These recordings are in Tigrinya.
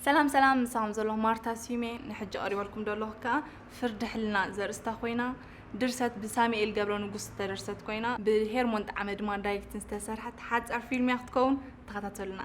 ሰላም ሰላም፣ ምሳኹም ዘለኹ ማርታ ስዩሜ። ንሕጂ ቀሪበልኩም ዘለኹ ከኣ ፍርዲ ሕልና ዘርእስታ ኮይና፣ ድርሰት ብሳሙኤል ገብረ ንጉስ ዝተደርሰት ኮይና፣ ብሄርሞን ጣዕመ ድማ ዳይሬክትን ዝተሰርሐት ሓጻር ፊልም እያ ክትከውን። ተኸታተሉና።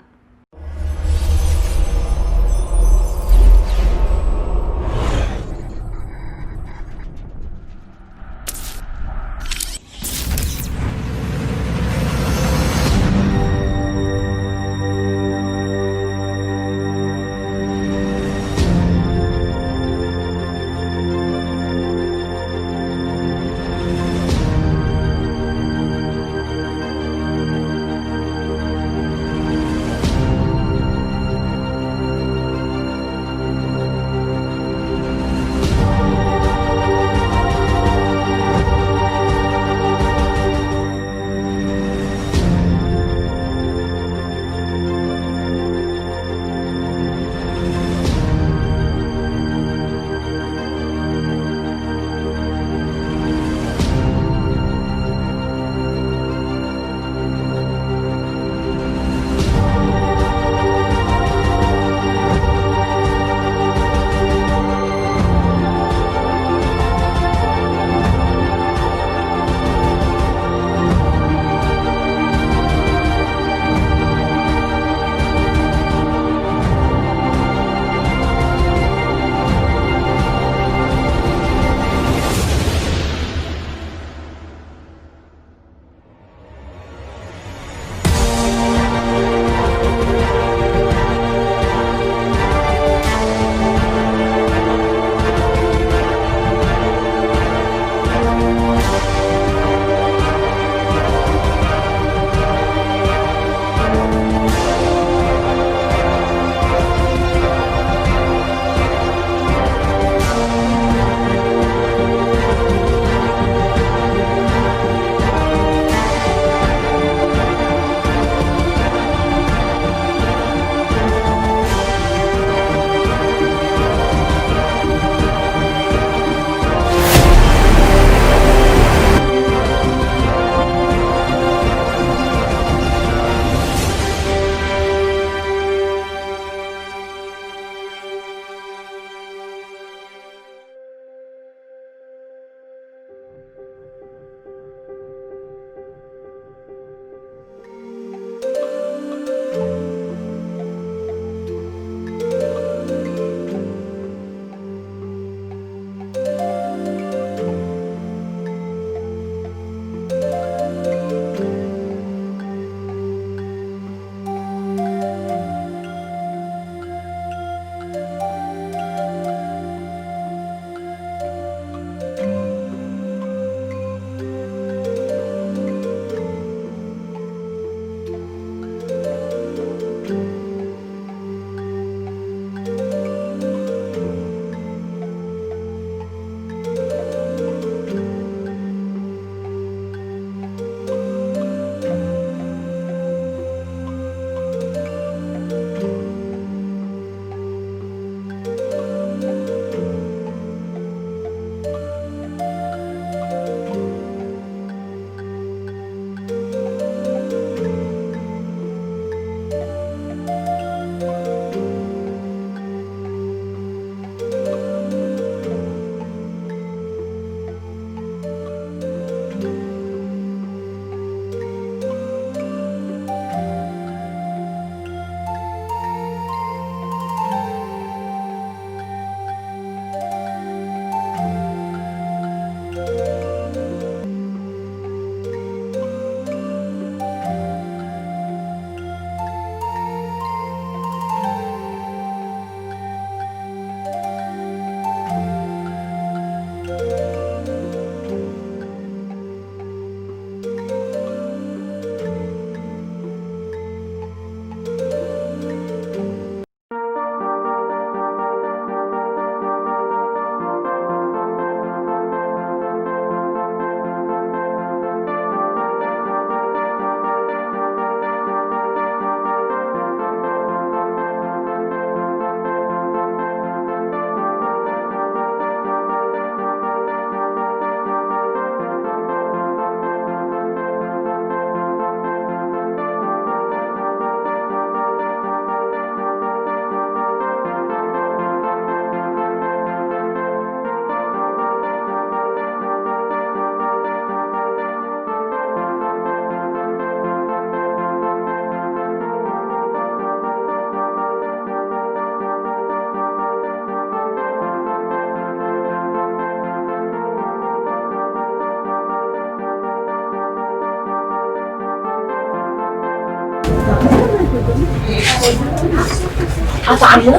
ኣታ ዓምና፣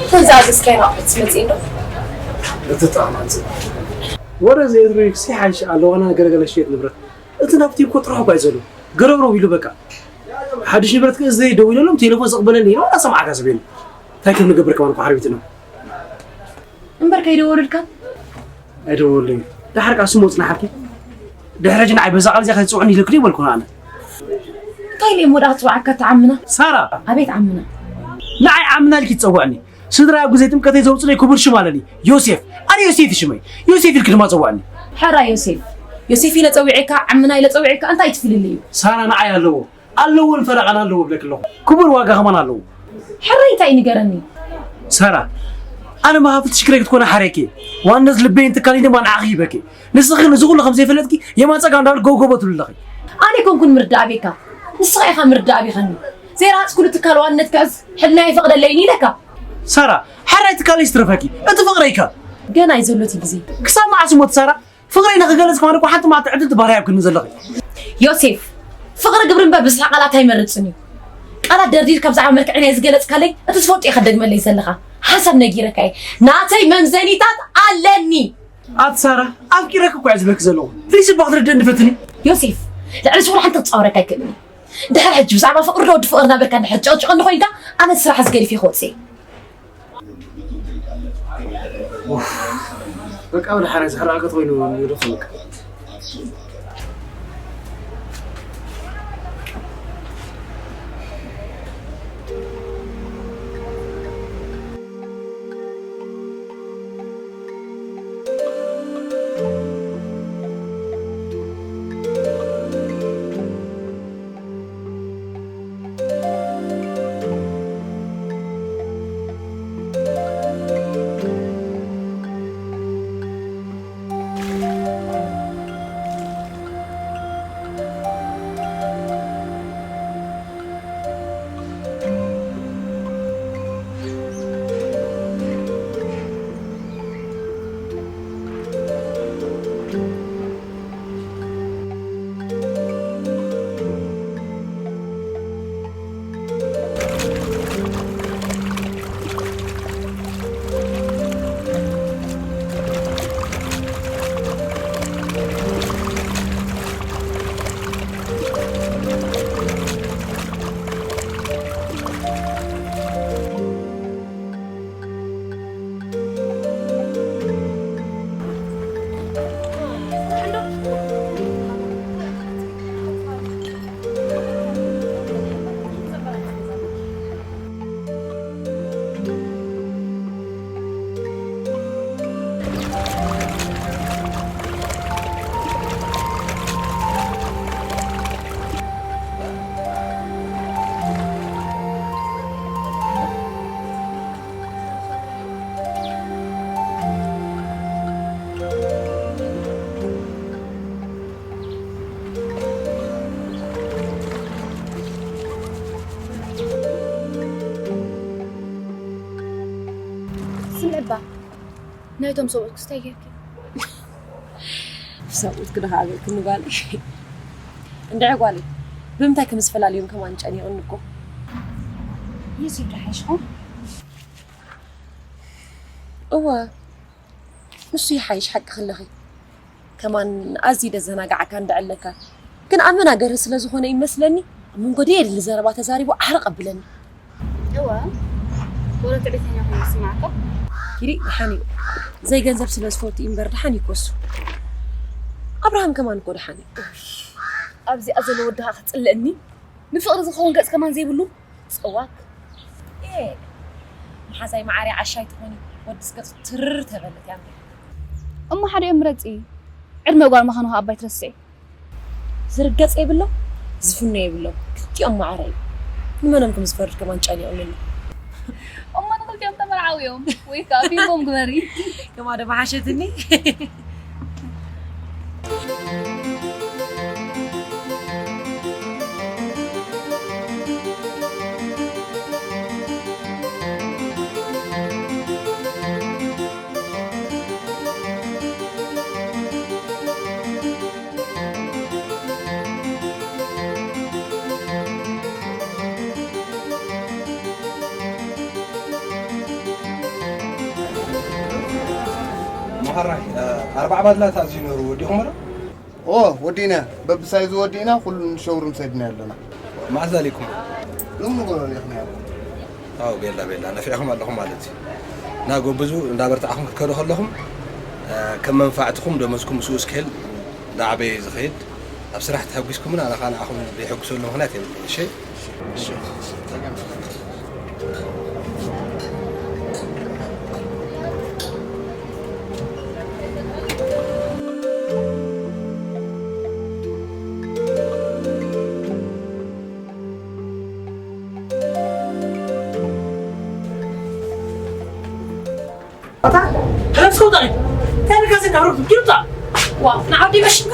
እተን ዝኣዘዝካየን ኣቑሑት መጺኤን ዶ? እቲ ጥዕና ጽቡቕ። ወረ ዘይትሪክሲ ሓይሽ ኣለዋና ገለገለ ሽየጥ ንብረት። እቲ ናብቲ እኮ ጥራሕ እኳ እዩ ዘሎ። ገረብረብ ኢሉ በቃ። ሓድሽ ንብረት ክእዝ ደዊለሎም ቴሌፎን ዘቕበለኒ ኢሉ ኣሰማዕካ ዝብል። እንታይ ከም ንገብር ከማን እኮ ሓርቢትና። እምበር ከይደወሉልካ? ኣይደወሉልኝ። ደሓር ቃ ስሙ ጽናሓልኪ። ድሕሪ ሕጂ ንዓይ በዛ ቃል እዚኣ ከይትጽውዕኒ ኢለክኒ ይበልኩ ኣነ። እንታይ ኢለ እሞ ደኣ ክጽውዓካ እታ ዓምና? ሳራ! ኣቤት ዓምና። ንዓይ ዓምና ኢልኪ ትጸውዕኒ። ስድራይ ኣብ ግዜ ጥምቀተይ ዘውጽለይ ክቡር ሽም ኣለኒ። ዮሴፍ። ኣነ ዮሴፍ እዩ ሽመይ። ዮሴፍ ኢልኪ ድማ ጸውዕኒ። ሕራይ ዮሴፍ። ዮሴፍ ኢለ ጸዊዐካ፣ ዓምና ኢለ ጸዊዐካ፣ እንታይ ትፍልልይ እዩ? ሳራ ንዓይ ኣለዎ። ኣለዎን ፈረቓን ኣለዎ እብለኪ ኣለኹ። ክቡር ዋጋ ከማን ኣለዎ። ሕራይ እንታይ ንገረኒ? ሳራ፣ ኣነ መሃፍቲ ሽክረይ ክትኮነ ሓረኪ። ዋንነት ልበይን ትካልን ድማ ንዓኺ ሂበኪ። ንስኺ ነዚ ኩሉ ከም ዘይፈለጥኪ የማን ጸጋም እንዳበልኪ ጎብጎቦ ትብሊ ኣለኺ። ኣነ ኣይኮንኩን ምርዳእ ኣቤካ። ንስኻ ኢኻ ምርዳእ ኣቢኻኒ። ዘይረሃጽኩሉ ትካል ዋንነት ክሕዝ ሕልና ይፈቕደለይን ኢለካ። ሳራ፣ ሕራይ ትካለይ ይትረፈኪ። እቲ ፍቕረይ ከ? ገና እዩ ዘሎ እቲ ግዜ። ክሳብ መዓስ እሞ እቲ ሳራ? ፍቕረይ ንኽገልጽ ከማን እኮ ሓንቲ መዓልቲ ዕድል ትባህርያ ኣብክኒ ዘለኺ። ዮሴፍ፣ ፍቕሪ ግብሪ እምበር ብዝሒ ቃላት ኣይመርጽን እዩ። ቃላት ደርዲርካ ብዛዕባ መልክዐይ ናይ ዝገለጽካለይ፣ እቲ ዝፈልጦ ኢኻ ትደግመለይ ዘለኻ። ሓንሳብ ነጊረካ እየ። ናተይ መምዘኒታት ኣለኒ። ኣቲ ሳራ፣ ኣፍቂረኪ እኮ እየ ዝብለኪ ዘለኹ። ፕሊስ እባ ክትርድእኒ ፈትኒ። ዮሴፍ፣ ልዕሊ ሽዑ ሓንቲ ክጻወረካ ኣይክእልን እየ። ድሕሪ ሕጂ ብዛዕባ ፍቕሪ ዶ ወዲ ፍቕሪ እናበልካ እንድሕር ትጨቕጭቐኒ ኮይንካ፣ ኣነ እቲ ስራሕ እዚ ገዲፈ ክወጽእ እየ። በቃ ወደ ሓራይ ዝሕራቀት ኮይኑ ይደፍልክ። ስምዕባ፣ ናይቶም ሰብኡት ክስታይ ጌርኪ? ሰብኡት ክደኻ ኣበልክኒ ጓለይ። እንድዒ ጓለይ፣ ብምንታይ ከም ዝፈላለዮም ከማን ጨኒቕኒ እኮ። ዮሴፍ ዶ ሓይሽኹም? እወ፣ ንሱ ይሓይሽ ሓቂ ክለኺ። ከማን ኣዝዩ ደዘናጋዓካ እንድዒ ኣለካ። ግን ኣብ መናገሪ ስለ ዝኾነ ይመስለኒ፣ ኣብ መንጎ ደየድሊ ዘረባ ተዛሪቡ ዓርቕ ኣብለኒ። እወ፣ ወረ ትዕቢተኛ ኮይኑ ይስምዓካ። ኪዲ፣ ደሓን እዩ። ዘይገንዘብ ስለ ዝፈቱ እዩ እምበር ደሓን እዩ እኮ እሱ። ኣብርሃም ከማን እኮ ደሓን እዩ። ኣብዚኣ ዘሎ ወዲ ኸኣ ክጽልእኒ? ንፍቕሪ ዝኸውን ገጽ ከማን ዘይብሉ? ጸዋክ። ኤ፣ መሓዛይ መዓርያ ዓሻይ ትኾኒ፣ ወድስ ገጹ ትርር ተበለት እያ እምበር። እሞ ሓዲኦም ምረጺ። ዕድመ ጓል ምዃኑ ኸኣ ኣባይ ትረስዒ። ዝርገጽ የብሎም፣ ዝፍኖ የብሎም። ክልቲኦም መዓረ እዩ። ንመኖም ከም ዝፈርድ ከማን ጨኒቑኒ ኣሎ። እሞ ንኽልቲኦም ተመርዓውዮም ወይ ከኣ ፊልሞም ግበሪ። ከማ ዶ መሓሸትኒ። ኣራይ ኣርባዕ ባድላ ታዚኑ ነሩ ወዲኹም ዶ? ኦ ወዲና በብሳይዙ ወዲና ኩሉ ንሸውሩም ሰድና ኣለና። ማዕዛ ሊኩም ሎም ንጎሎ ሊኹም ያው ኣው ቤላ ቤላ ነፊዕኹም ኣለኹም ማለት እዩ። እና ጎብዙ እንዳበርታዕኹም ክትከዱ ከለኹም ከም መንፋዕትኹም ደመዝኩም ምስኡ ስኬል እንዳዓበየ እዩ ዝኸይድ። ኣብ ስራሕ ተሐጒስኩምን ኣነ ኸዓ ንዓኹም ዘይሐጉሰሉ ምኽንያት የብሉን። እሺ። ኣታ ረስኮ ጣይ ተርከሰ ካብሩ ኪሩታ ዋ ንዓዲ መሽካ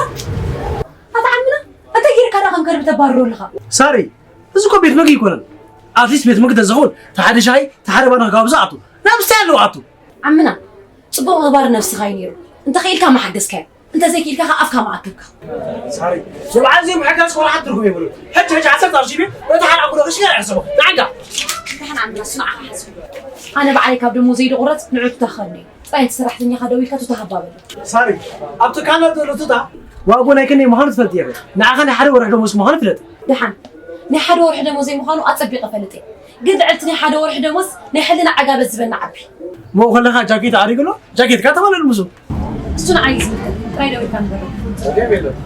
ኣታ ዓምና ኣታ ጊርካ ዳ ከም ከርብ ተባርሮ ኣለኻ። ሳሪ እዚ እኮ ቤት መግቢ ይኮነን። ኣትሊስት ቤት መግቢ ተዘኸውን ተሓደ ሻሂ ተሓደ ባና ጋብዛ ኣቱ ናብ ስታይ ኣለዎ ኣቱ ዓምና ጽቡቕ ምግባር ነብስኻ እዩ ነይሩ። እንተኽኢልካ መሓገዝካዮ፣ እንተዘይክኢልካ ከኣ ኣፍካ መኣከብካ። ሳሪ፣ ንብዓል ዘይምሕጋዝ ቆልዓ ትርጉም የብሉን። ሕጂ ሕጂ ዓሰርተ ቅርሺ ቤት በቲ ሓደ ኣንጉሎ ክሽገር ኣይሕሰቦ። ንዓጋ። ደሓን ዓምና እሱ ንዓኻ ሓስቡ። ኣነ ባዕለይ ካብ ደሞዘይ ዝቑረጽ ንዑ ቱታ ክኸድኒ እዩ። ጥራይ እቲ ሰራሕተኛኻ ደዊልካ ቱታ ሃባ በሎ። ሳሪ፣ ኣብ ትካላት ዘሎ ቱታ ዋግኡ ናይ ክንደይ ምዃኑ ትፈልጥ ኢኺ። ንዓኻ ናይ ሓደ ወርሒ ደሞዝኪ ምዃኑ ፍለጥ። ደሓን ናይ ሓደ ወርሒ ደሞዘይ ምዃኑ ኣጸቢቐ እፈልጥ እየ። ግን ልዕሊ እቲ ናይ ሓደ ወርሒ ደሞዝ ናይ ሕልና ዕጋበት ዝበና ዓቢ። ምኡ ከለኻ ጃኬት ኣዕሪጉ ኣሎ። ጃኬትካ ተመለሉ ምስኡ። እሱ ንዓይ እዩ ዝምልከት። ጥራይ ደው ኢልካ ንገሮ። ጸገም የለን።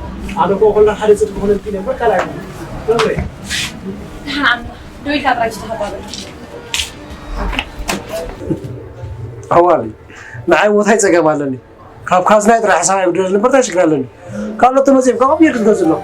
ኣነ እኮ ከሎ ሓደ ጽድቂ ክነልኪ ነበር ካልኣይ። ደብረ። ደሓን ዓምና ደው ኢልካ ጥራይ ዝተኸባበረ። ኣዋል ንዓይ ቦታይ ጸገም ኣለኒ። ካብ ካዝናይ ጥራይ ሕሳብ ይብደል ነበር ታይ ሽግር ኣለኒ። ካልኦት ተመጺኦም ካብ ቢር ክትገዝእ ኣለኹ።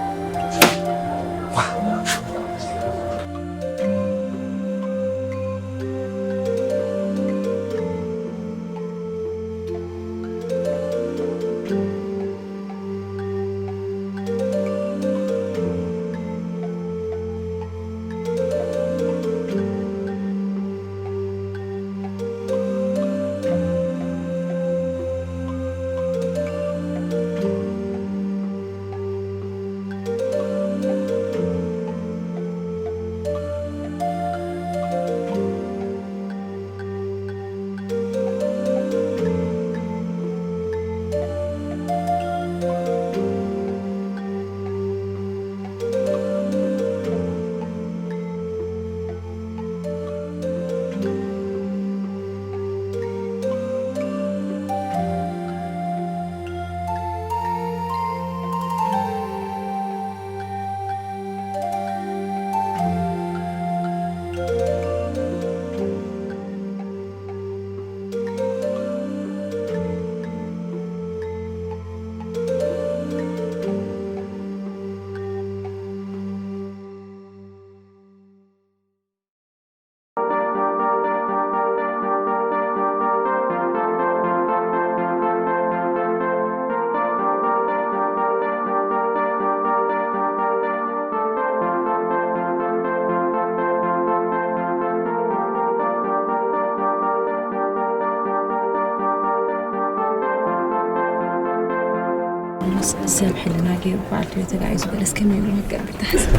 ሰብ ሕልና ገይሩ በዓል ድዮ ተጋዒዙ ገለስ ከመይ ይብሎ ገርቢ ተሓስብ።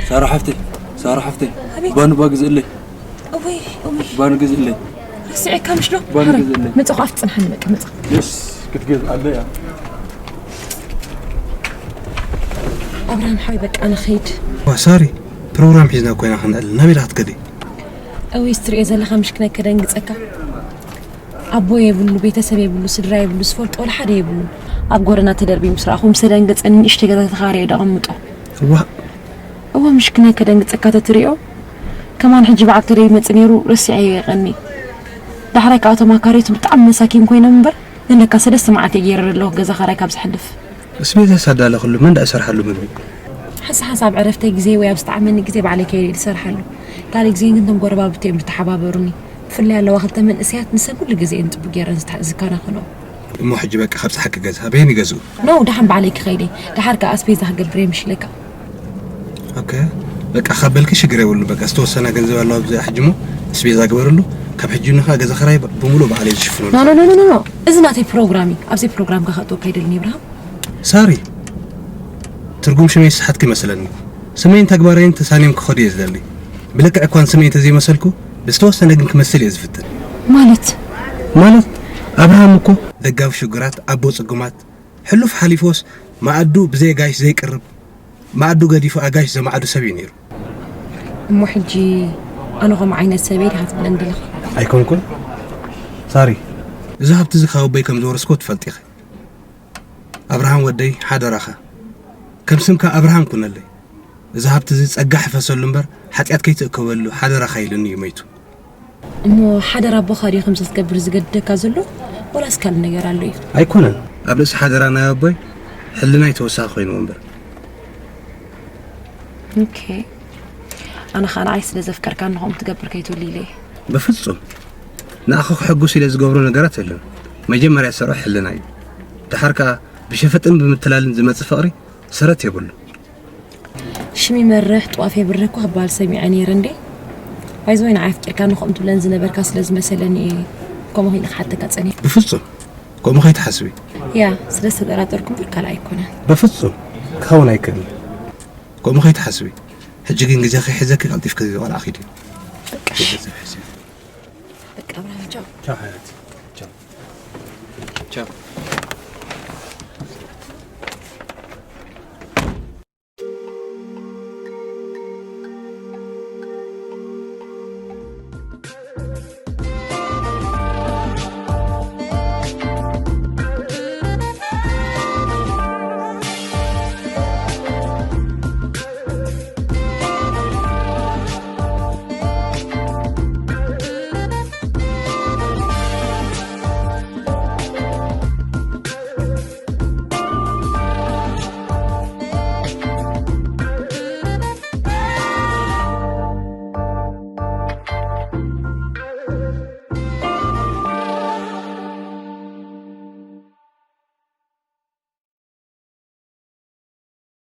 ሳራ ሓፍተይ፣ ሳራ ሓፍተይ፣ ኣቤት። ባኑ ባግ ዝእለይ። እውይ፣ እውይ። ባኑ ግዝእለይ። ስዒካ ምሽ ዶ? ባኑ ግዝእለይ። መጽኻ ኣፍጽንሓኒ በቃ መጽኻ። የስ፣ ክትገዝ ኣለያ። ኣብርሃም ሓወይ በቃ ንኸይድ። ዋ ሳሪ፣ ፕሮግራም ሒዝና ኮይና ክንዕል ናበይ ዳ ክትከዲ? እውይ፣ እስትሪኦ ዘለኻ ምሽ ክነከደንግጸካ። ኣቦ የብሉ፣ ቤተሰብ የብሉ፣ ስድራ የብሉ፣ ዝፈልጦ ወላ ሓደ የብሉ። ኣብ ጎደና ተደርቢ ምስ ረኣኹ ምስ ተደንገጸኒ ንእሽተይ ገዛ ተኻርየ ደቐምጦ። እዋ። እዋ ምሽክናይ ከደንግጸካ ተትሪኦ። ከማን ሕጂ በዓል ተደይ መጽእ ነይሩ ረሲዐዮ የቐኒ። ዳሕራይ ከኣ እቶም ኣካሪቱ ብጣዕሚ መሳኪን ኮይኖም እምበር ንለካ ሰለስተ መዓልቲ እየ ገይረ ኣለኹ ገዛ ኻራይ ካብ ዝሕልፍ። እስቤዛ ሳዳለ ኩሉ መን ደኣ ይሰርሓሉ ምግቢ? ሓንሳ ሓንሳ ኣብ ዕረፍተይ ግዜ ወይ ኣብ ዝጠዓመኒ ግዜ ባዕለይ ከይደ እየ ዝሰርሓሉ። ካልእ ግዜ ግን እቶም ጎረባብቲ እዮም ዝተሓባበሩኒ። ብፍላይ ኣለዋ ክልተ መንእሰያት ንሰን ኩሉ ግዜ እየን ጽቡቕ ገይረን ዝታ-፣ ዝከናኸንኦ። እሞ ሕጂ በቃ ካብ ጸሓቂ ገዛ ኣበየን ይገዝኡ? ኖ፣ ደሓን ባዕለይ ክኸይድ እየ። ደሓር ከኣ ኣስቤዛ ክገብር እየ ምሽ ኢለካ። ኦኬ፣ በቃ ካብ በልኪ ሽግር የብሉ። በቃ ዝተወሰነ ገንዘብ ኣሎ ኣብዚ ሕጂ እሞ ኣስቤዛ ግበርሉ። ካብ ሕጂ ንኻ ገዛ ኽራይ ብ-፣ ብምሉእ ባዕለይ ዝሽፍነሉ። ኖ፣ ኖ፣ ኖ፣ ኖ፣ ኖ። እዚ ናተይ ፕሮግራም እዩ። ኣብዚ ፕሮግራም ከኸእትወካ ኣይደልን እብርሃም። ሳሪ፣ ትርጉም ሽመይ ዝሰሓትኪ ይመስለኒ። ስመይን ተግባረይን ተሳንዮም ክኸዱ እየ ዝደሊ። ብልክዕ እኳ ንስመይ እንተዘይመሰልኩ፣ ብዝተወሰነ ግን ክመስል እየ ዝፍትን። ማለት? ማለት፣ ኣብርሃም እኮ ደጋፊ ሽጉራት፣ ኣቦ ጽጉማት፣ ሕሉፍ ሓሊፎስ መኣዱ ብዘይ ኣጋይሽ ዘይቅርብ፣ መኣዱ ገዲፉ ኣጋይሽ ዘመዓዱ ሰብ እዩ ነይሩ። እሞ ሕጂ ኣነ ከምኡ ዓይነት ሰብ እየ ዲኻ ትብለኒ ዘለኻ? ኣይኮንኩን ሳሪ፣ እዚ ሃብቲ እዚ ካብ ኣቦይ ከም ዝወረስኮ ትፈልጢ ኢኺ። ኣብርሃም ወደይ ሓደራኻ፣ ከም ስምካ ኣብርሃም ኩነለይ። እዚ ሃብቲ እዚ ጸጋ ሕፈሰሉ እምበር ሓጢኣት ከይትእከበሉ ሓደራኻ ኢሉኒ እዩ መይቱ። እሞ ሓደራ ኣቦኻ ድዩ ከምዚ ክትገብር ዝገድደካ ዘሎ? ወላስ ካልእ ነገር ኣሎ እዩ? ኣይኮነን፣ ኣብ ርእሲ ሓደራ ናይ ኣቦይ ሕልናይ ተወሳኺ ኮይንዎ እምበር። ኦኬ፣ ኣነ ኸኣ ንዓይ ስለ ዘፍቀርካኒ ከምኡ ትገብር ከይትብል ኢለ እየ። በፍጹም። ንኣኻ ክሕጉስ ኢለ ዝገብሮ ነገራት የለን። መጀመርያ ዝሰርዖ ሕልና እዩ። ደሓር ከኣ ብሸፈጥን ብምትላልን ዝመጽእ ፍቕሪ ሰረት የብሉ። ሽም ይመርሕ ጧፍ የብርህ እኮ ክበሃል ሰሚዐ ነይረ እንዴ። ባይዘወይ ንዓይ ኣፍቂርካኒ ከምኡ ትብለኒ ዝነበርካ ስለ ዝመሰለኒ እየ ከምኡ ኢለ ክሓተካ ጸኒሐ። ብፍጹም ከምኡ ከይትሓስቢ። ያ ስለ ዝተጠራጠርኩ እምበር ካልእ ኣይኮነን። በፍጹም ክኸውን ኣይክእልን። ከምኡ ከይትሓስቢ። ሕጂ ግን ግዜኺ ሒዘኪ ቀልጢፍኪ ቆልዓ ኪዲ። በቃ እሺ። በቃ ኣብርሃም ቻው። ቻው ሓያት። ቻው። ቻው።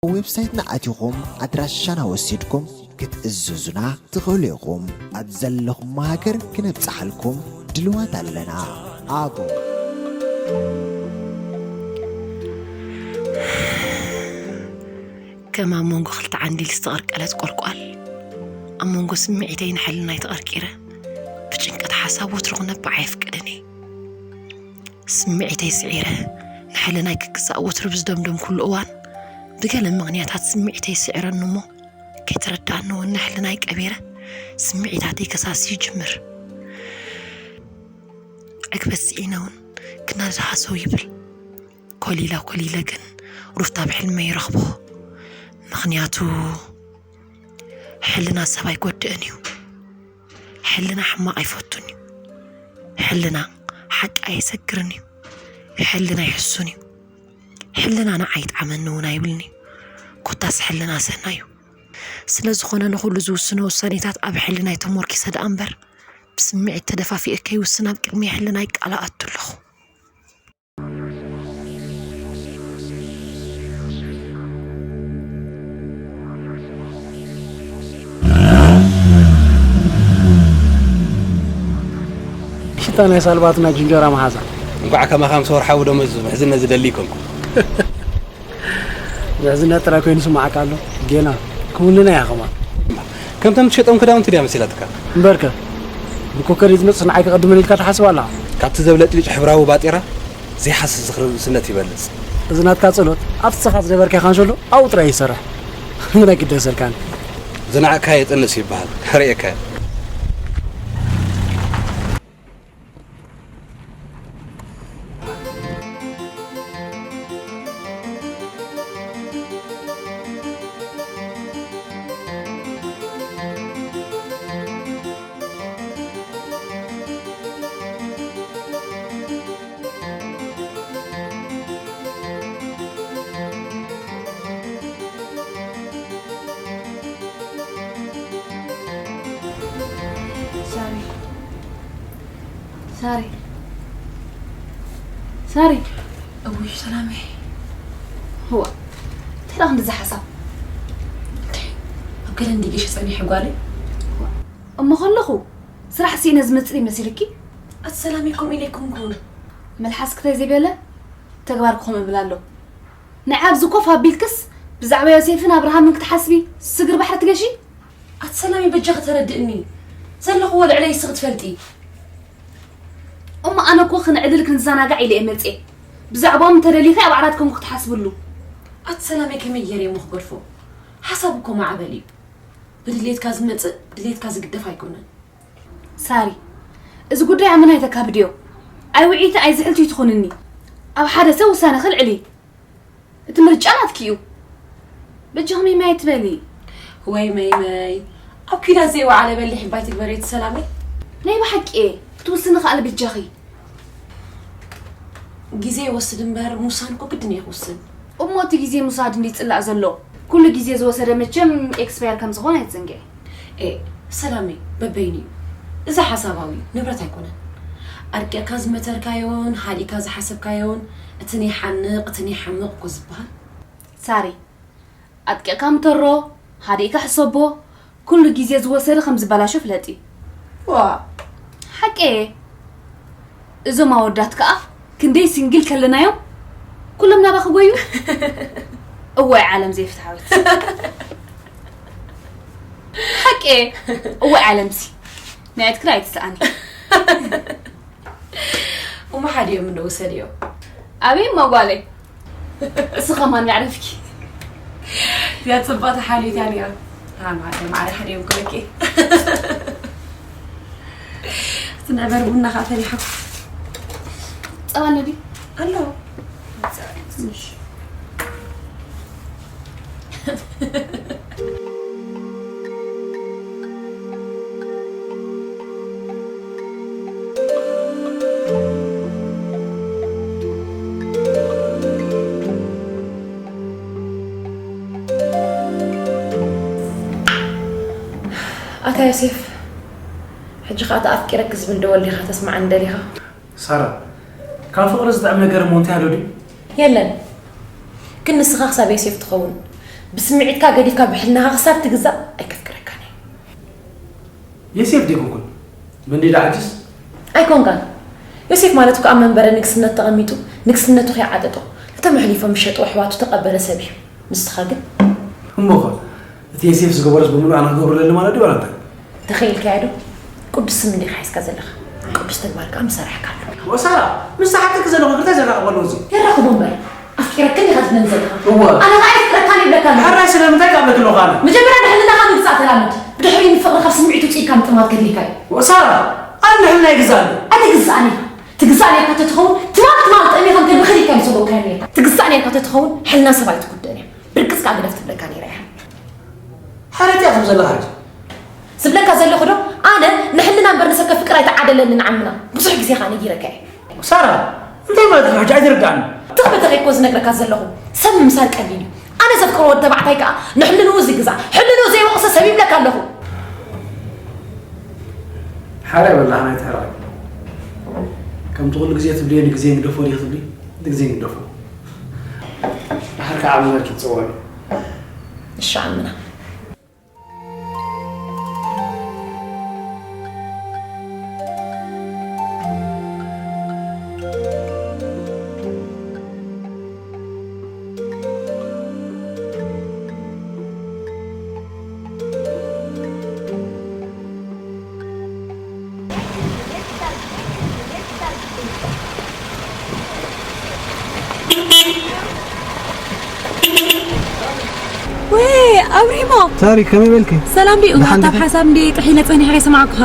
ዌብሳይትና ኣቲኹም ኣድራሻና ወሲድኩም ክትእዝዙና ትኽእሉ ኢኹም። ኣብ ዘለኹም ሃገር ክነብጽሓልኩም ድልዋት ኣለና። ኣቦ ከም ኣብ መንጎ ክልተ ዓንዲል ዝተቐርቀለት ቆልቋል ኣብ መንጎ ስምዒተይን ሕልናይ ተቐርቂረ ብጭንቀት ሓሳብ ወትሩ ክነብዕ ኣየፍቅድን እየ። ስምዒተይ ስዒረ ንሕልናይ ክግዛእ ወትሩ ብዝደምደምኩሉ እዋን ብገለ ምኽንያታት ስምዒተይ ስዕረኒ እሞ ከይተረዳእኒ እውን ንሕልናይ ቀቢረ ስምዒታተይ ከሳሲ ይጅምር። ዕግበት ስዒነ እውን ክናድድ ሃሰው ይብል። ኮሊለ ኮሊለ ግን ሩፍታ ብሕልመይ ይረኽቦ። ምኽንያቱ ሕልና ሰብ ኣይጎድእን እዩ። ሕልና ሕማቕ ኣይፈቱን እዩ። ሕልና ሓቂ ኣየሰግርን እዩ። ሕልና ይሕሱን እዩ። ሕልና ንዓይ ይጥዓመኒ እውን ኣይብልን እዩ። ኮታስ ሕልና ሰናይ እዩ። ስለ ዝኾነ ንኹሉ ዝውስኖ ውሳኔታት ኣብ ሕልናይ ተሞርኪሰ ደኣ እምበር ብስምዒት ተደፋፊኤ ከይውስን ኣብ ቅድሚ ሕልናይ ቃል ኣኣቱ ኣለኹ። ሽታ ናይ ሳልባትና ጅንጀራ መሓዛ። እንኳዕ ከማኻ ምስ ወርሓዊ ደሞዝ ምሕዝነት ዝደሊ ኣይኮንኩን። ምሕዝነት ጥራይ ኮይኑ ስምዓካ ኣሎ። ጌና ክውንና እያ ከማን። ከምቶም ትሸጦም ክዳውንቲ ድያ መሲላትካ? እምበርከ ብኮከር ዝመጽእ ንዓይ ክቐድመኒ ኢልካ ትሓስብ ኣለኻ? ካብቲ ዘብለጭልጭ ሕብራዊ ባጤራ ዘይሓስስ ዝኽሪ ንእስነት ይበልጽ። እዚ ናትካ ጸሎት ኣብቲ ንስኻ ዝነበርካዮ ካንሸሎ ኣብኡ ጥራይ ይሰርሕ። ምን ኣይግደሰልካን። ዝነዓቕካዮ የጥንስ ይበሃል። ከርእየካ እየ። ሳሪ ሳሪ ሳሪ። እውይ ሰላመይ። እዋ እንታይ ደኣ ክንድዚ ሓሳብ? እንታይ? ኣብ ገለ እንዲ ጌሽ ጸኒሐ ጓለይ። እሞ ከለኹ ስራሕ ስኢነ ዝመጽእ ይመስልኪ? ኣቲ ሰላመይ ከምኡ ኢለ ኣይኮንኩን። መልሓስኪ ተዘይበለ ተግባርኪ ከምኡ ይብል ኣሎ። ንዓይ ኣብዚ ኮፍ ኣቢልክስ ብዛዕባ ዮሴፍን ኣብርሃምን ክትሓስቢ ስግር ባሕሪ ትገሺ? ኣቲ ሰላመይ በጃኺ ተረድእኒ። ዘለኽዎ ልዕለይ እስኺ ትፈልጢ። እሞ ኣነ እኮ ክንዕልል ክንዘናጋዕ ኢለ እየ መፅየ። ብዛዕባኦም እንተደሊኺ ኣብ ዓራት ኮንኩ ክትሓስብሉ። ኣቲ ሰላመይ፣ ከመይ ገይረ እሞ ክገድፎ? ሓሳብ እኮ ማዕበል እዩ። ብድሌትካ ዝመጽእ ብድሌትካ ዝግደፍ ኣይኮነን። ሳሪ፣ እዚ ጉዳይ ኣመና ኣይተካብድዮ። ኣይ ውዕይቲ ኣይ ዝሕልቲ ትኹንኒ። ኣብ ሓደ ሰብ ውሳነ ከልዕል እዩ። እቲ ምርጫ ናትኪ እዩ። በጃኺ መይመይ ኣይትበሊ። ወይ መይመይ፣ ኣብ ኲናት ዘይወዓለ በሊሕ እባ ኣይትግበርዮ እቲ ሰላመይ። ናይ ብሓቂ እየ። ክትውስኒ ከኣለ በጃኺ። ግዜ ይወስድ እምበር ምውሳን እኮ ግድን እየ ክውስን። እሞ እቲ ግዜ ምውሳድ እንዲ ይጽላእ ዘሎ? ኩሉ ግዜ ዝወሰደ መቸም ኤክስፓየር ከም ዝኾነ ኣይትዘንግዒ። ኤ፣ ሰላመይ፣ በበይኑ እዩ። እዚ ሓሳባዊ ንብረት ኣይኮነን። ኣድቂቕካ ዝመተርካዮን ሃዲእካ ዝሓሰብካዮን፣ እቲ ነይሓንቕ፣ እቲ ነይሓምቕ እኮ ዝበሃል። ሳሪ፣ ኣድቂቕካ ምተሮ፣ ሃዲእካ ሕሰቦ፣ ኩሉ ግዜ ዝወሰደ ከም ዝበላሾ ፍለጢ። ዋ። ሓቂ እየ። እዞም ኣወዳት ከኣ ክንደይ ሲንግል ከለናዮም ኩሎም ናባኺ ጎዩ። እዋይ ዓለም ዘይፍትሓዊት። ሓቂ እየ። እዋይ ዓለምሲ ናይ ኣትክራ ኣይትስኣኒ። እሞ ሓዲኦም እንዶ ውሰድዮ። ኣበይ እሞ ጓለይ? እሱ ኸማን መዕረፍኪ። እዚኣ ጽብቕቲ ሓልዮት እያ ነይራ። ሃ፣ ማዕረ፣ ማዕረ ሓዲኦም ክብለኪ። እቲ ንዕበር ቡና ኸኣ ፈሊሓ። ጸባ ኣሎ ድዩ? ኣሎ። እሺ። ኣታ ዮሴፍ፣ ሕጂ ኸኣ ተኣፍቂረኪ ዝብል ዶ ወሊኻ ተስምዓኒ ደሊኻ? ሳራ፣ ካብ ፍቕሪ ዝጥዕም ነገር እሞ እንታይ ኣሎ ድዩ? የለን። ግን ንስኻ ክሳብ ዮሴፍ ትኸውን፣ ብስምዒትካ ገዲፍካ ብሕልናኻ ክሳብ ትግዛእ ኣይከፍቅረካን እየ። ዮሴፍ ዲኹን? ምንዲ ዳ ሕጅስ? ኣይኮንካን። ዮሴፍ ማለት እኮ ኣብ መንበረ ንግስነት ተቐሚጡ ንግስነቱ ከይዓጠጦ፣ ነቶም ኣሕሊፎም ዝሸጡ ኣሕዋቱ ተቐበለ ሰብ እዩ። ንስኻ ግን? እሞኸ፣ እቲ ዮሴፍ ዝገበሮስ ብምሉእ ኣነ ክገብሮ ኣለኒ ማለት ድዩ ዋላ እንታይ? ተኸኢልካዮ ዶ? ቅዱስ ስም እንዲኻ ሒዝካ ዘለኻ። ቅዱስ ተግባር ከኣ ምሰራሕካ ኣሎ። ወሳራ፣ ምስ ዝሓተኪ ዘለኹ ይቅርታ ዘራኽበሉ እዚ። የራኽቦ እምበር፣ ኣፍቂረክን ኢኻ ትብለኒ ዘለኻ። እወ። ኣነ ኸኣ ኣይፍቅረካን ይብለካ ኣለኹ። ሕራይ ስለምንታይ ካብ ለክለኹ ኣነ? መጀመርያ ንሕልናኻ ምግዛእ ተላመድ። ብድሕሪኡ ንፍቕሪ ካብ ስምዒት ውጽእ ኢልካ ምጥማት ከድልየካ እዩ። ወሳራ፣ ኣነ ንሕልና ይግዛእኒ። ኣይትግዛእን ኢኻ። ትግዛእ ነርካ ተትኸውን፣ ትማል ትማል ጠሚኻ እንተ ብኽሊል ከም ሰበውካዮ ነርካ። ትግዛእ ነርካ ተትኸውን፣ ሕልና ሰብ ኣይትጉድእን እያ። ብርግጽ ከኣ ግደፍ ትብለካ ነይራ እያ። ሓረጥ እያ ትብል ዘለኻ ሕጂ። ዝብለካ ዘለኹ ዶ፣ ኣነ ንሕልና እምበር ንሰብ ከፍቅር ኣይተዓደለንን ዓምና። ብዙሕ ግዜ ከኣ ነጊረካ እየ። ሳራ፣ እንታይ ማለት እዩ ሕጂ? ኣይትርድኣኒ። ትኽ ብትኽ እኮ ዝነግረካ ዘለኹ። ሰብ ምምሳል ቀሊል እዩ። ኣነ ዘፍቅሮ ወዲ ተባዕታይ ከኣ ንሕልንኡ ዝግዛእ፣ ሕልንኡ ዘይወቕሰ ሰብ ይብለካ ኣለኹ። ሓራይ በላኻ ናይ ትሕራይ። ከምቲ ኩሉ ግዜ ትብልዮ ንግዜ ንግደፎ ዲኺ ትብሊ? ንግዜ ንግደፎ። ድሓር ከዓ ዓምና ክትጽውዕኒ። እሺ ዓምና። ወይ ኣብሪሞ። ሳሪ፣ ከመይ በልኪ? ሰላም ድዩ? ደሓን እንኳን ዲኺ? ሓሳብ እንዲ ጥሒለ ጸኒሐ ኣይሰማዕኩኻ።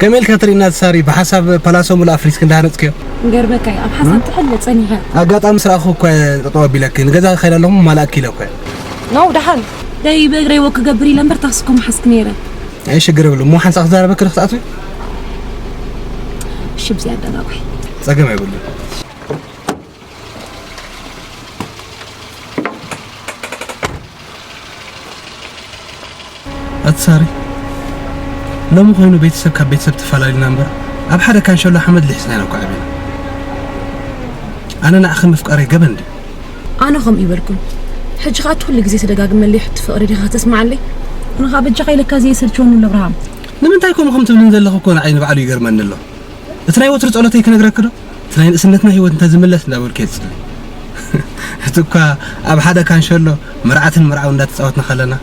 ከመይ ኢልካ ትርእይና ሳሪ? ብሓሳብ ፓላሶ ሙሉ ኣፍሪስክ እንዳሃነጽክዮ። ገርበካ እዩ፣ ኣብ ሓሳብ እ? ጥሕለ ጸኒሐ። ኣጋጣሚ ስራእኹ እኮ ጠጠው ኣቢለኪ። ንገዛ ክኸይድ ኣለኹ ማላእኪ ኢለ እኮ። ነው ደሓን። ደይ ብእግረይ ወክ ክገብር ኢለ እምበር ታክሲ እኮ ምሓዝክ ነይረ። ኣይ ሽግር የብሉን። እሞ ሓንሳእ ክዛረበኪ ዶ ክትኣትዊ? እሺ፣ ብዚ ኣደናጓይ። ጸገም ኣይብሉን። ኣቲ ሳሪ፣ ሎሚ ኮይኑ ቤተሰብ ካብ ቤተሰብ ተፈላሊና እምበር፣ ኣብ ሓደ ካንሸሎ ሓመድ ሊሕስና ኢና እኮ ዓቢና። ኣነ ንዓኺ ምፍቃረይ ገበን ድዩ? ኣነ ከምኡ ይበልኩን። ሕጂ ኸኣ እቲ ኩሉ ግዜ ተደጋግመለይ ሕቶ ፍቕሪ ዲኻ ተስምዓለይ? ኣነ ኸኣ በጃኻ ኢለካ ዘየሰልችወኒ ኣሎ ኣብርሃም። ንምንታይ ከምኡ ከም ትብልን ዘለኺ እኮ ንዓይ ንባዕሉ ይገርመኒ ኣሎ። እቲ ናይ ወትሩ ጸሎተይ ክነግረኪ ዶ? እቲ ናይ ንእስነትና ህይወት እንተ ዝምለስ እንዳበልኩ እየ ዝጽሊ። እቲ እኳ ኣብ ሓደ ካንሸሎ መርዓትን መርዓውን እንዳተጻወትና ከለና፣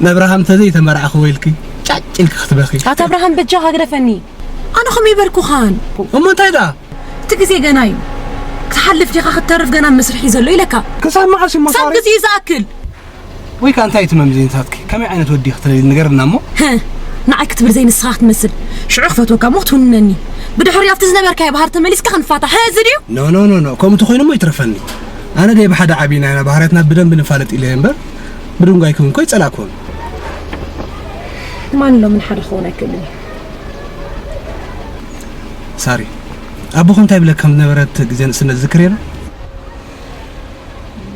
ንኣብርሃም እንተዘይተመርዓኽዎ ኢልኪ ጫጭ ኢልኪ ክትበኺ። ኣታ ኣብርሃም በጃኻ ግደፈኒ። ኣነ ኸም ይበልኩኻን። እሞ እንታይ ደኣ? እቲ ግዜ ገና እዩ። ክትሓልፍ ዲኻ ክትተርፍ ገና መስርሕ እዩ ዘሎ ኢለካ። ክሳብ መዓስ እሞ ክሳብ ሳሪ? ግዜ እዩ ዝኣክል። ወይ ከኣ እንታይ እቲ መምዘኒ ናትኪ? ከመይ ዓይነት ወዲ ክትደሊ ንገርና እሞ። ሀ፣ ንዓይ ክትብል ዘይንስኻ ክትመስል። ሽዑ ክፈትወካ እሞ ክትውንነኒ። ብድሕሪኡ ኣብቲ ዝነበርካዮ ባህር ተመሊስካ ክንፋታሕ። ሀ፣ እዚ ድዩ? ኖ፣ ኖ፣ ኖ፣ ኖ። ከምኡ ተኾይኑ እሞ ይትረፈኒ። ኣነ ደይ ብሓደ ዓቢና ኢና ባህርያትና ብደንብ ንፋለጥ ኢለ እየ እምበር፣ ብድንጓይ ክውን እኮ ኣይጸላእኩዎን። ማን ሎምን ሓደ ክኸውን ኣይክእልን እዩ። ሳሪ፣ ኣቦኹም እንታይ ይብለካ ከም ዝነበረ እቲ ግዜ ንእስነት ዝክር የለን?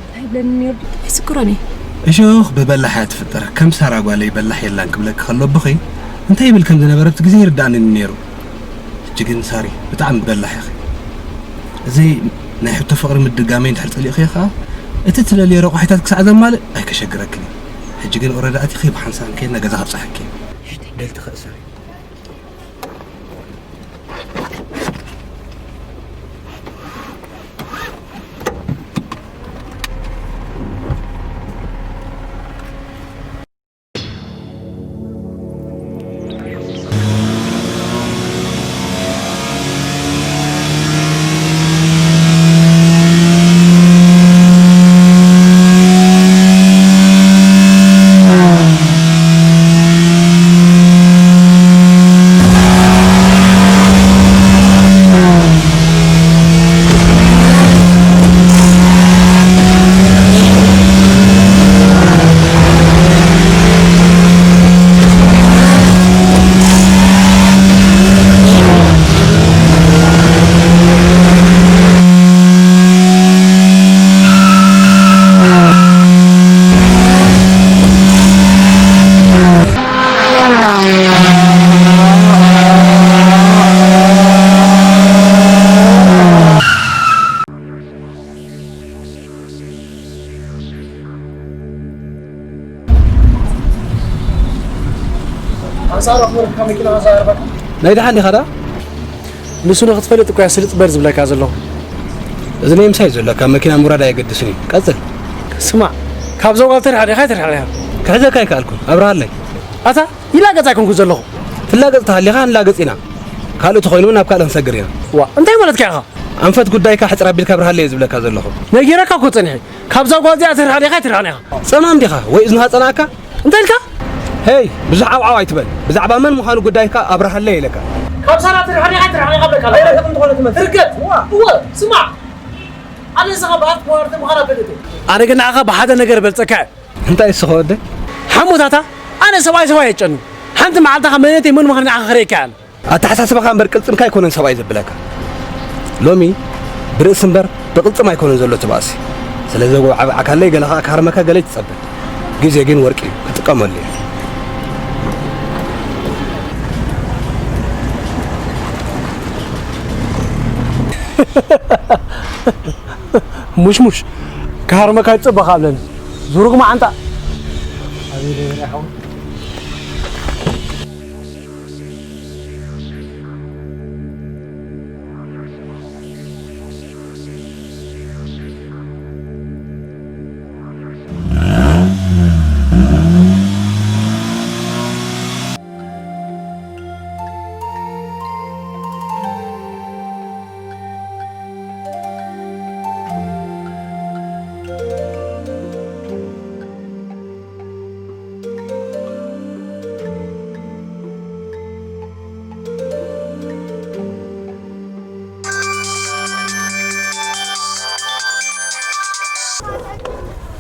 እንታይ ይብለኒ ነይሩ? ኣይዝክሮን እየ። እሾኽ ብበላሕ እያ ትፍጠር። ከም ሳራ ጓለይ በላሕ የላን ክብለኪ ከሎ ኣቦኺ እንታይ ይብል ከም ዝነበረ ኣብቲ ግዜ ይርድኣኒ ነይሩ። ሕጂ ግን ሳሪ ብጣዕሚ በላሕ ኢኺ። እዚ ናይ ሕቶ ፍቕሪ ምድጋመይ እንድሕር ጸሊእኽዮ ከኣ፣ እቲ ትደልዮ ረቋሒታት ክሳዕ ዘማልእ ኣይከሸግረክን እዩ። ሕጂ ግን ኦረዲ ኣቲኺ ብሓንሳብ ከይድና ገዛ ከብጽሓኪ እየ። እሽተይ በል ትኽእ ሳሪ። ኣንጻር ኣኽብር ካብ መኪና ኣዛርበካ። ናይ ደሓን ዲኻ ደኣ? ንሱ ንኽትፈልጥ እኮ እያ ስልጥ በል ዝብለካ ዘለኹ። እዚ ናይ ምሳይ ዘሎ ካብ መኪና ምውራድ ኣየገድስን እዩ። ቀጽል። ስማዕ፣ ካብዛ ጓል ተርሕቕ ዲኻ ኣይተርሕቕን ኢኻ? ክሕዘካ ኣይከኣልኩን። ኣብርሃለይ። ኣታ ይላገጽ ኣይኮንኩ ዘለኹ። ትላገጽ ተሃሊኻ ንላገጽ ኢና። ካልእ ተኾይኑ ናብ ካልእ ክንሰግር ኢና። ዋ፣ እንታይ ማለትካ ኢኻ? ኣንፈት ጉዳይካ ሕጽር ኣቢልካ ኣብርሃለይ እየ ዝብለካ ዘለኹ። ነጊረካ እኮ ጸኒሐ። ካብዛ ጓል እዚኣ ተርሕቕ ዲኻ ኣይተርሕቕን ኢኻ? ጸማም ዲኻ? ወይ እዝንኻ ጸናእካ? እንታይ ኢልካ? ሄይ፣ ብዙሕ ዓውዓው ኣይትበል። ብዛዕባ መን ምዃኑ ጉዳይካ ኣብርሃለይ ኢለካ። ካብ ሳራ ትርሕቕ ኢኻ፣ ትርሕቕ ኢኻ በቃ። ኣይረኽብን ዝኾነ ትመስል። ርገጥ። እዋ። እወ፣ ስማዕ። ኣነ ንስኻ ብኣፍ ተዋርተ ምዃና ፈለጠ። ኣነ ግን ንዓኻ ብሓደ ነገር በልጸካ እየ። እንታይ እስኻ ወደይ? ሓሞታታ፣ ኣነ ሰብኣይ ሰብኣይ የጨኑ። ሓንቲ መዓልቲ ኸኣ መንነተይ መን ምዃኑ ንዓኻ ክርእየካ እየ። ኣተሓሳስባኻ እምበር ቅልጽምካ ኣይኮነን ሰብኣይ ዘብለካ። ሎሚ ብርእሲ እምበር ብቕልጽም ኣይኮነን ዘሎ እቲ ባእሲ። ስለዚ ወዓቢ ዓካለይ ገለ ኸኣ ክሃርመካ ገለ ኣይትጸበ። ግዜ ግን ወርቂ እዩ፣ ክጥቀመሉ እየ። ሙሽሙሽ፣ ክሃርመካ ይጽበኻ ኣለኒ። ዙሩግ መዓንጣ።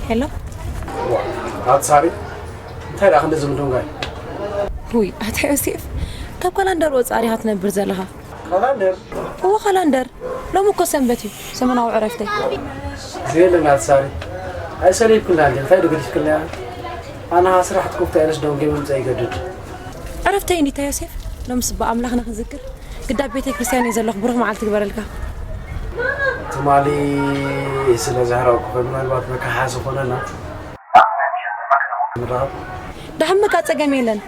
ሄሎ። ዋ፣ ኣቲ ሳሪ፣ እንታይ ደኣ ክንዲ ዝምድንጋይ? ውይ፣ ኣታ ዮሴፍ፣ ካብ ካላንደር ወጻኢ ዲኻ ትነብር ዘለኻ? ካላንደር? እወ፣ ካላንደር። ሎሚ እኮ ሰንበት እዩ፣ ሰሙናዊ ዕረፍተይ። የለን ኣቲ ሳሪ፣ ኣይሰልችክላን ድዩ? እንታይ ዶ ገዲፍክልና? ኣነ ኸኣ ስራሕ ትኩፍታ ኢለስ ደንጉየ ምምጻእ ይገድድ። ዕረፍተይ እንዲታ ዮሴፍ፣ ሎምስ ብኣምላኽ ንኽንዝክር ግዳ ኣብ ቤተ ክርስቲያን እየ ዘለኹ። ብሩኽ መዓልቲ ይግበረልካ። ትማሊ ስለ ዘሕረቕኩ ምናልባት መካሓሲ ኾነና። ንራኸብ። ደሓን በቃ ጸገም የለን።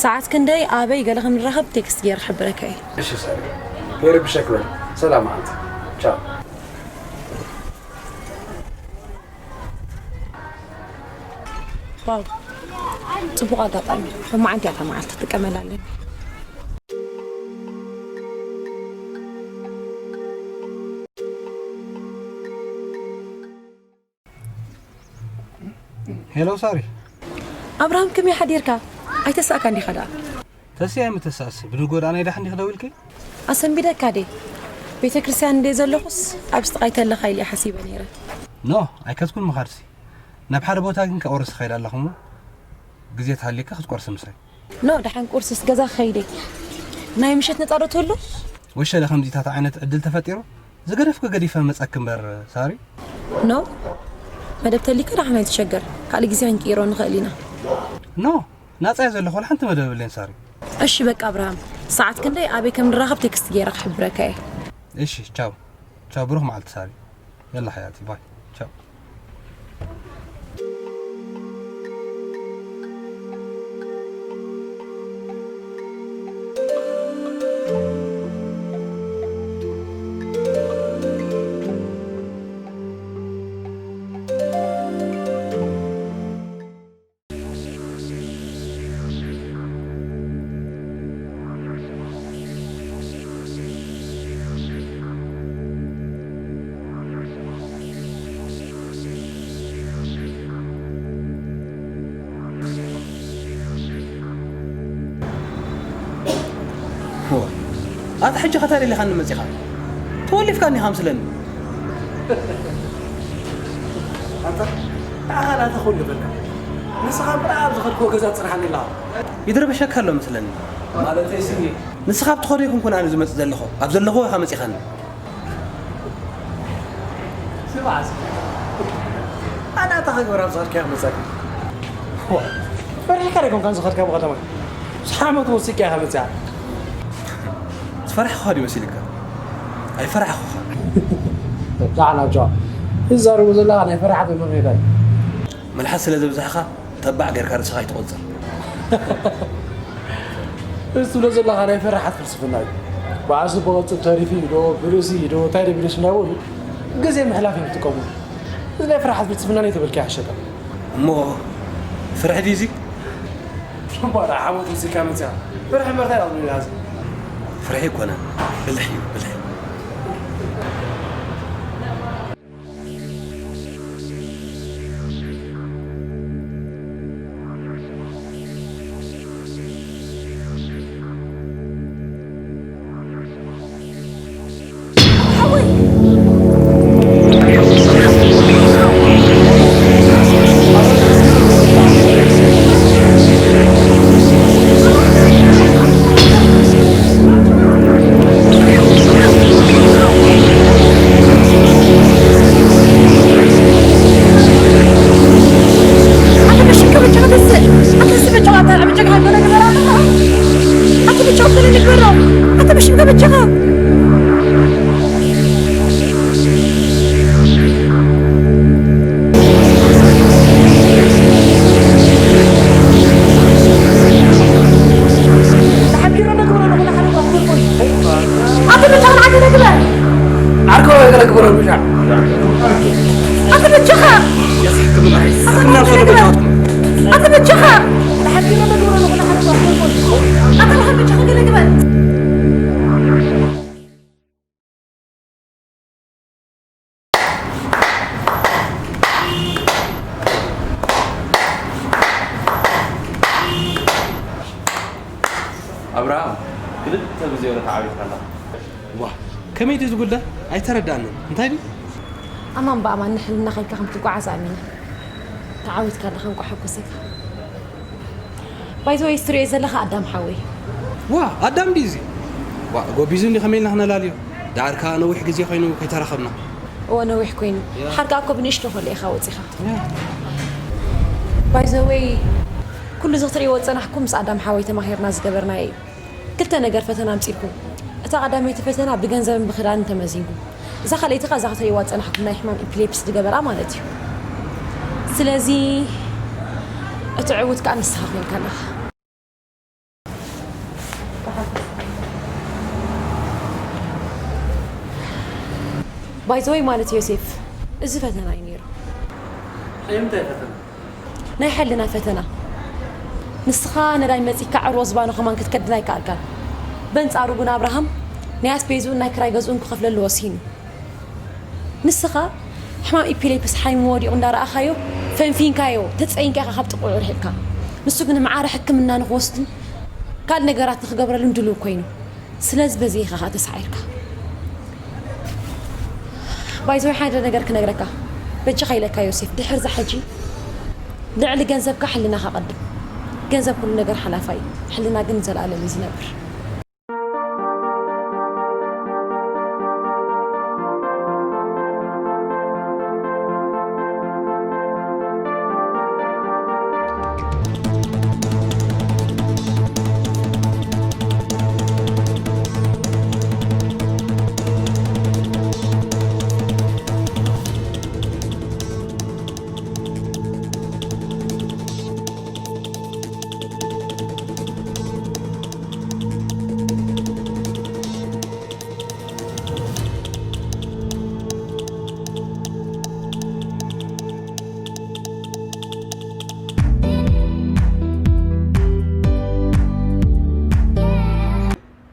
ሰዓት ክንደይ ኣበይ ገለ ክንራኸብ ቴክስት ገይረ ክሕብረካ እየ። እሺ ሳሪ። ከይርብሸክ በል። ሰላም መዓልቲ። ቻው። ዋው፣ ጽቡቕ ኣጋጣሚ። ሎማዓንቲ እያ እታ መዓልቲ፣ ክጥቀመላ ኣለኒ። ሄሎ ሳሪ። ኣብርሃም፣ ከመይ ሓዲርካ? ኣይተሳእካን ዲኻ ደኣ? ተስያ ምተሳእሲ ብንጎ ደኣ ናይ ዳሕን ዲኽ ደው ኢልኪ? ኣሰንቢደካ ዴ? ቤተ ክርስቲያን እንደ ዘለኹስ ኣብ ስጥቓይ ተለኻ ኢለ ሓሲበ ነይረ። ኖ፣ ኣይከትኩን ምኻድሲ። ናብ ሓደ ቦታ ግን ከቑርስ ኸይድ ኣለኹ እሞ ግዜ ተሃልየካ ክትቆርሲ ምሳይ። ኖ፣ ደሓን ቁርስስ ገዛ ክኸይደ። ናይ ምሸት ነፃ ዶ ትህሉ? ወሸለ ከምዚታት ዓይነት ዕድል ተፈጢሩ ዝገደፍኩ ገዲፈ መፀክ እምበር ሳሪ። ኖ፣ መደብ ተሊካ ደሓን ኣይትሸገር። ካልእ ግዜ ክንቅይሮ ንኽእል ኢና። ኖ፣ ናፃ እየ ዘለኹ፣ ወላ ሓንቲ መደብ የብለይን ሳሪ። እሺ በቃ ኣብርሃም፣ ሰዓት ክንደይ ኣበይ ከም ንራኸብ ቴክስት ገይረ ክሕብረካ እየ። እሺ፣ ቻው ቻው፣ ብሩኽ መዓልቲ ሳሪ። የላ ሓያቲ፣ ባይ ቻው። ኣታ ሕጂ ኸታ ደሊኻኒ መጺኻ? ተወሊፍካኒ ኢኻ ምስለኒ። ኣታ ንዓኻ ናታ ክውልፈልካ። ንስኻ እምበር ኣብ ዝኸድክዎ ገዛ ትጽንሓኒ ኣለኻ። ይድርበሸካ ኣሎ መስለኒ። ማለተይ ስኒ። ንስኻ ኣብቲ ኸዶ ይኹንኩን ኣነ ዝመጽእ ዘለኹ። ኣብ ዘለኹዎ ኢኻ መጺኻኒ። ስማዕ እስኪ። ኣነ ኣታ ክግበር ኣብ ዝኸድካዮ ክመጸካ። ዋ፣ ፈሪሕካ ዶ ኣይኮንካን ዝኸድካ ብቐዳማይ? ምስ ሓመት ወሲካ ኢኻ መጺኣ። ዝፈራሕኩኻ ድዩ መሲልካ? ኣይፈራሕኩኻ። ዳዕና ጃ። ትዛረቦ ዘለኻ ናይ ፈራሓት መምሬዳ እዩ። መልሓስ ስለ ዘብዛሕኻ ተባዕ ጌርካ ርእስኻ ኣይትቖጽር። እዚ ትብሎ ዘለኻ ናይ ፈራሓት ፍልስፍና እዩ። በዓል ጽቡቕ ቅጽል ተሪፉ እዩ ዶ፣ ብርእሲ እዩ ዶ፣ እንታይ ዶ ቢሉ ስናበሉ ግዜ ምሕላፍ እዮም ዝጥቀሙ። እዚ ናይ ፈራሓት ፍልስፍና ናይ ተበልካ ይሓሸካ። እሞ ፍርሒ ድዩ እዚ? እሞ ደኣ ሓሞት ወሲድካ መጺኣ። ፍርሒ እምበር እንታይ ኢኻ ትብለኒ ሕዚ? ፍርሒ ኣይኮነን፣ ብልሒ እዩ፣ ብልሒ። ኣቲ ብቻ ዓገለ ግበር። ዓርኮ ገለ ግበሮ ብሻ። ኣቲ ብቻኻ። ሕክምና ሰዶ ብቻትኩም። ኣቲ ብቻኻ። ኣቲ ብቻኻ ገለ ግበር። ኣብርሃም፣ ክልተ ብዜሮ ተዓዊትካ ኣለኻ። ዋ፣ ከመይ ድዩ ዝጉዳ? ኣይተረዳንን። እንታይ ድዩ? ኣማን ብኣማን ንሕልናኻ ኢልካ ከም ትጓዓዝ ኣሚነ። ተዓዊትካ ኣለኻ፣ እንቋዕ ሓጎሰካ። ባይ ዘ ወይ፣ እስትሪኦ ዘለኻ ኣዳም ሓወይ። ዋ፣ ኣዳም ድዩ እዚ? ዋ፣ ጎቢዙ እንዲ ከመይ ኢልና ክነላልዮ? ደሓር ከኣ ነዊሕ ግዜ ኮይኑ ከይተራኸብና። እወ፣ ነዊሕ ኮይኑ። ያ። ሓርካ እኮ ብንእሽቶ ከሎ ኢኻ ወጺኻ። ያ። ባይ ዘ ወይ፣ ኩሉ እዚ ክትርእይዎ ዝጸናሕኩም ምስ ኣዳም ሓወይ ተማኺርና ዝገበርናዮ እዩ። ክልተ ነገር ፈተና ኣምጺእልኩም። እታ ቀዳመይቲ ፈተና ብገንዘብን ብኽዳንን ተመዚንኩም። እዛ ካልኣይቲ ኸኣ እዛ ክትርእይዋ ዝጸናሕኩም ናይ ሕማም ኢፒሌፕስ ዝገበራ ማለት እዩ። ስለዚ እቲ ዕዉት ከኣ ንስኻ ኮይንካ ኣለኻ። ባይ ዘ ወይ ማለት ዮሴፍ፣ እዚ ፈተና እዩ ነይሩ። ናይ ምንታይ ፈተና? ናይ ሕልና ፈተና። ንስኻ ነዳይ መጺካ ዕርቦ ዝባኑ ከማን ክትከድን ኣይከኣልካን። በንጻሩ ግን ኣብርሃም ናይ ኣስቤዝኡን ናይ ክራይ ገዝኡን ክኸፍለሉ ወሲኑ። ንስኻ ሕማም ኢፒሌፕስ ሓይሙ ወዲቑ እንዳረኣኻዮ ፈንፊንካዮ፣ ተጸይንካ ኢኻ ካብ ጥቕዑ ርሒቕካ። ንሱ ግን ማዕረ ሕክምና ንኽወስድን ካልእ ነገራት ንኽገብረሉን ድሉው ኮይኑ። ስለዚ በዚ ኢኻ ኸኣ ተሳዒርካ። ባይዘወይ ሓደ ነገር ክነግረካ። በጃኻ ኢለካ ዮሴፍ፣ ድሕር ዛ ሕጂ ልዕሊ ገንዘብካ ሕልናኻ ቀድም። ገንዘብ ኩሉ ነገር ሓላፋይ እዩ። ሕልና ግን ንዘለኣለም እዩ ዝነብር።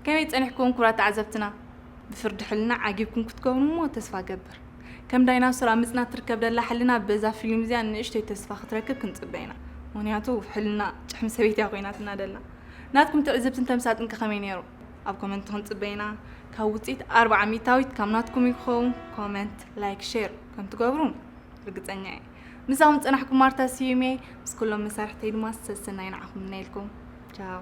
ከመይ ጸኒሕኩም ክቡራት ተዓዘብትና? ብፍርዲ ሕልና ዓጊብኩም ክትከውኑ እሞ ተስፋ ገብር። ከም ዳይናሶር ኣብ ምጽናት ትርከብ ደላ ሕልና በዛ ፊልም እዚኣ ንእሽተይ ተስፋ ክትረክብ ክንጽበ ኢና። ምኽንያቱ ሕልና ጭሕሚ ሰበይቲ እያ ኮይናትና ደላ። ናትኩም ትዕዝብትን ተምሳጥን ከ ከመይ ነይሩ? ኣብ ኮመንት ክንጽበ ኢና። ካብ ውጽኢት ኣርብዓ ሚእታዊት ካብ ናትኩም ይኸውን። ኮመንት፣ ላይክ፣ ሼር ከም ትገብሩ ርግጸኛ እየ። ምሳኹም ዝጸናሕኩም ማርታ ስዩም እየ። ምስ ኩሎም መሳርሕተይ ድማ ሰሰናይ ንዓኹም እምነየልኩም። ቻው።